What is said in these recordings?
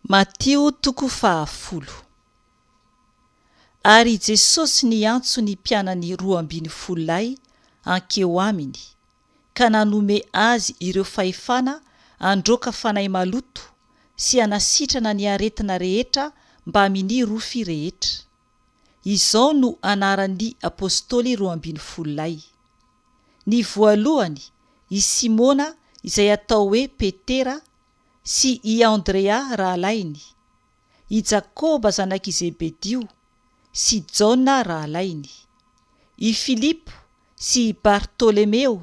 Matio toko fahafolo. Ary i Jesosy niantso ny mpianany 12 lahy hankeo aminy, ka nanome azy ireo fahefana handroaka fanahy maloto sy hanasitrana ny aretina rehetra mbamin'ny rofy rehetra. Izao no anaran'ny apostoly 12 lahy. Ny voalohany, i Simona izay atao hoe Petera, sy i Andrea rahalahiny, i Jakoba zanak'i Zebedio, sy Jaona rahalahiny, i Filipo sy i Bartolemeo,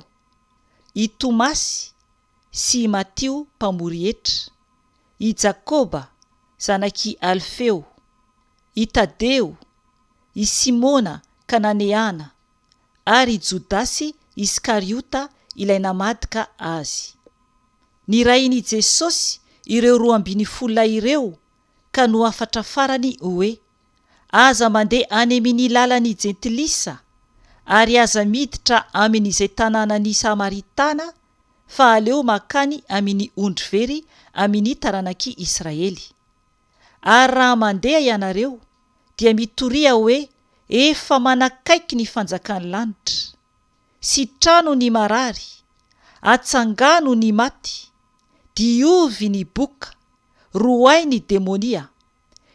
i Tomasy sy i Matio mpamory hetra, i Jakoba zanak'i Alfeo, i Tadeo, i Simona Kananeana, ary i Jodasy Iskariota ilay namadika Azy. Nirahin' i Jesosy ireo 12 lahy ireo ka nohafatrafarany hoe, Aza mandeha any amin' ny lalan' i Jentilisa, ary aza miditra amin' izay tanànan' i Samaritana, fa aleo mankany amin' ny ondry very amin' ny taranak' i Israely. Ary raha mandeha ianareo, dia mitoria hoe, Efa manakaiky ny fanjakan'ny lanitra. Sitrano ny marary, atsangano ny maty, diovy ny boka, roahy ny demonia.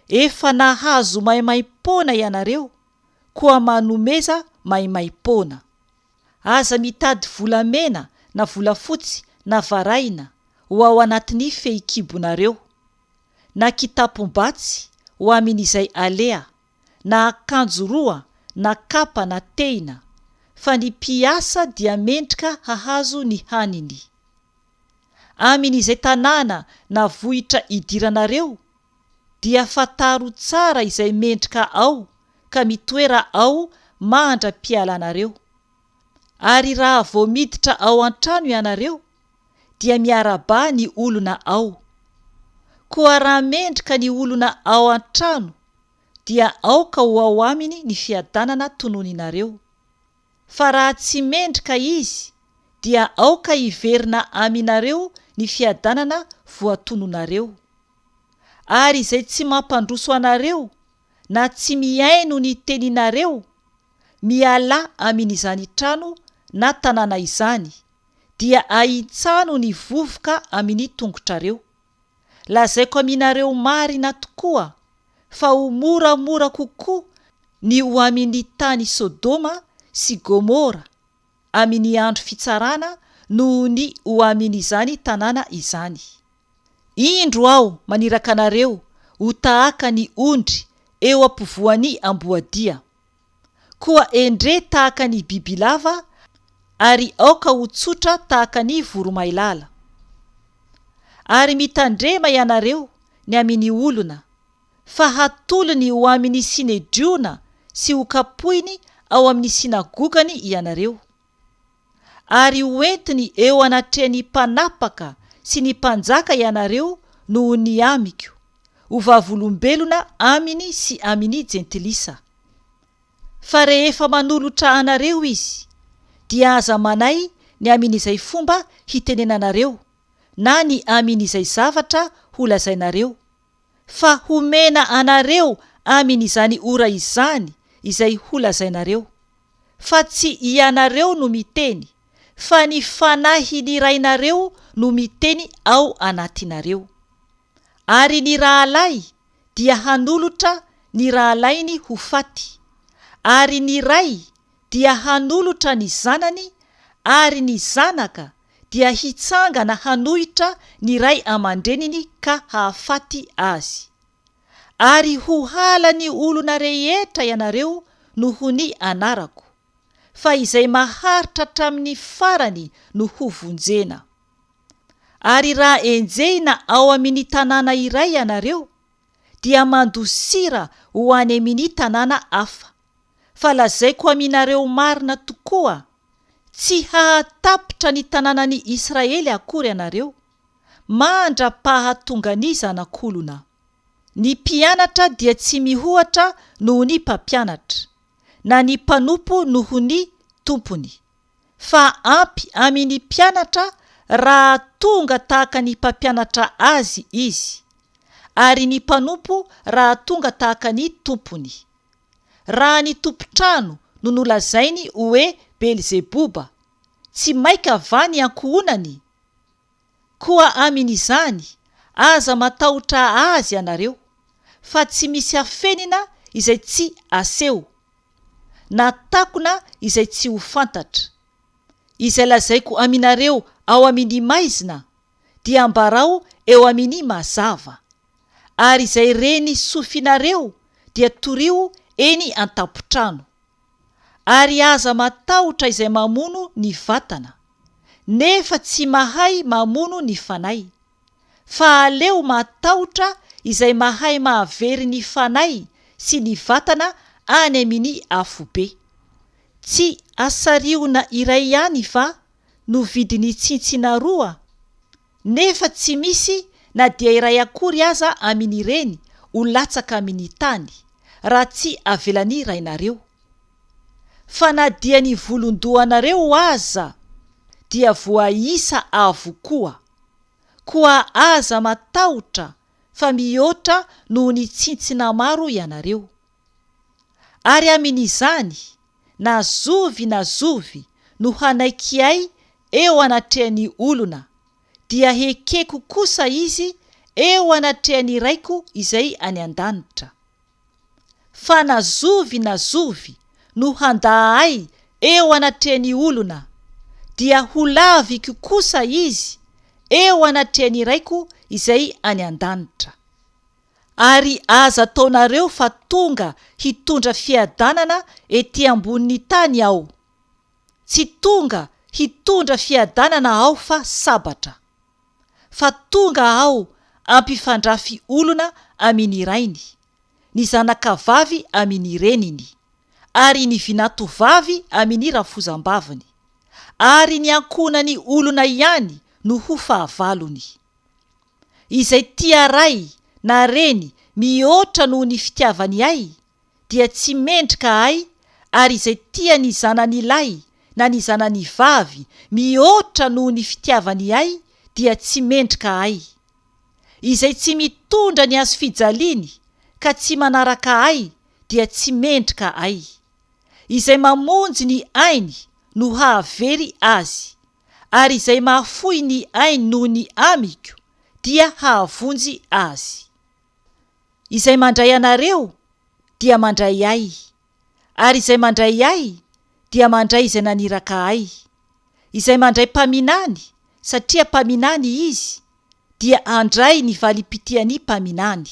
Efa nahazo maimaim-poana ianareo, koa manomeza maimaim-poana. Aza mitady volamena na volafotsy na varahina ho ao anatin'ny fehikibonareo, na kitapom-batsy ho amin'izay aleha, na akanjo roa na kapa na tehina, fa ny mpiasa dia mendrika hahazo ny haniny. Amin'izay tanàna na vohitra idiranareo, dia fantaro tsara izay mendrika ao ka mitoera ao mandra-pialanareo. Ary raha vao miditra ao an-trano ianareo, dia miarabà ny olona ao. Koa raha mendrika ny olona ao an-trano, dia aoka ho ao aminy ny fiadanana tononinareo. Fa raha tsy mendrika izy, dia aoka hiverina aminareo ny fiadanana voatononareo. Ary izay tsy mampandroso anareo na tsy mihaino ny teninareo, mialà amin'izany trano na tanàna izany, dia ahintsano ny vovoka amin'ny tongotrareo. Lazaiko aminareo marina tokoa fa ho moramora kokoa ny ho amin'ny tany Sodoma sy Gomora amin'ny andro fitsarana noho ny ho amin'izany tanàna izany. Indro Aho maniraka anareo ho tahaka ny ondry eo ampovoan'ny amboadia. Koa endre tahaka ny bibilava ary aoka ho tsotra tahaka ny voromailala. Ary mitandrema ianareo ny amin' ny olona, fa hatolony ho amin' ny Synedriona sy hokapohiny ao amin' ny synagogany ianareo. Ary hoentiny eo anatrehan' ny mpanapaka sy ny mpanjaka ianareo noho ny amiko, ho vavolombelona aminy sy amin' ny Jentilisa. Fa rehefa manolotra anareo izy, dia aza manahy ny amin' izay fomba hitenenanareo, na ny amin' izay zavatra holazainareo, fa homena anareo amin' izany ora izany izay holazainareo. Fa tsy ianareo no miteny, fa ny Fanahin' ny Rainareo no miteny ao anatinareo. Ary ny rahalahy dia hanolotra ny rahalahiny ho faty, ary ny ray dia hanolotra ny zanany, ary ny zanaka dia hitsangana hanohitra ny ray aman-dreniny ka hahafaty azy. Ary ho halan'ny olona rehetra ianareo noho ny anarako, fa izay maharitra hatramin'ny farany no hovonjena. Ary raha enjehina ao amin' ny tanàna iray ianareo, dia mandosira ho any amin' ny tanàna hafa. Fa lazaiko aminareo marina tokoa, tsy hahatapitra ny tanànan' i Israely akory ianareo, mandra-pahatongan' ny Zanak' olona. Ny mpianatra dia tsy mihoatra noho ny mpampianatra, na ny mpanompo noho ny tompony. Fa ampy amin' ny mpianatra raha tonga tahaka ny mpampianatra azy izy. ary ny mpanompo raha tonga tahaka ny tompony. Raha ny tompon-trano no nolazainy hoe Belzeboba, tsy maika va ny ankohonany? Koa amin' izany, aza matahotra azy ianareo, fa tsy misy afenina izay tsy aseho, na takona izay tsy ho fantatra. Izay lazaiko aminareo ao amin' ny maizina, dia ambarao eo amin' ny mazava, ary izay reny sofinareo dia torio eny an-tampon-trano. Ary aza matahotra izay mamono ny vatana, nefa tsy mahay mamono ny fanahy, fa aleo matahotra izay mahay mahavery ny fanahy sy ny vatana any amin' ny afobe. Tsy asariona iray ihany va no vidin'ny tsintsina roa? Nefa tsy misy na dia iray akory aza amin' ireny ho latsaka amin' ny tany, raha tsy avelan'ny Rainareo. Fa na dia ny volon-dohanareo aza dia voaisa avokoa. Koa aza matahotra fa mihoatra noho ny tsintsina maro ianareo. Ary amin' izany, na zovy na zovy no hanaiky ahy eo anatrehan'ny olona, dia hekeko kosa izy eo anatrehan'ny Raiko izay any an-danitra. Fa na zovy na zovy no handà ahy eo anatrehan'ny olona, dia holaviko kosa izy eo anatrehan'ny Raiko izay any an-danitra. Ary aza ataonareo fa tonga hitondra fiadanana ety ambonin'ny tany Aho. Tsy tonga hitondra fiadanana Aho fa sabatra. Fa tonga Aho hampifandrafy olona amin' rainy, ny zanakavavy amin' reniny, ary ny vinantovavy amin' rafozambaviny, ary ny ankohonany olona ihany no ho fahavalony. Izay tia ray na reny mihoatra noho ny fitiavany ahy dia tsy mendrika ahy ary izay tia ny zanany lahy na ny zanany vavy mihoatra noho ny fitiavany ahy dia tsy mendrika ahy. Izay tsy mitondra ny hazofijaliany ka tsy manaraka ahy dia tsy mendrika ahy. Izay mamonjy ny ainy no hahavery azy, ary izay mahafoy ny ainy noho ny amiko dia hahavonjy azy. Izay mandray anareo dia mandray Ahy, ary izay mandray Ahy dia mandray izay naniraka Ahy. Izay mandray mpaminany, satria mpaminany izy, dia handray ny valim-pitian'ny mpaminany.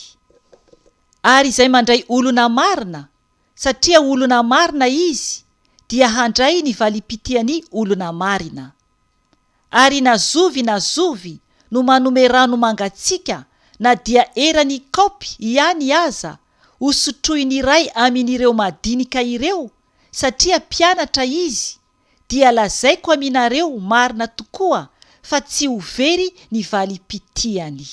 Ary izay mandray olona marina, satria olona marina izy, dia handray ny valim-pitian'ny olona marina. Ary na zovy na zovy no manome rano mangatsiaka na dia eran'ny kaopy ihany aza ho sotroin'ny iray amin'ireo madinika ireo satria mpianatra izy dia lazaiko aminareo marina tokoa fa tsy ho very ny valim-pitiany.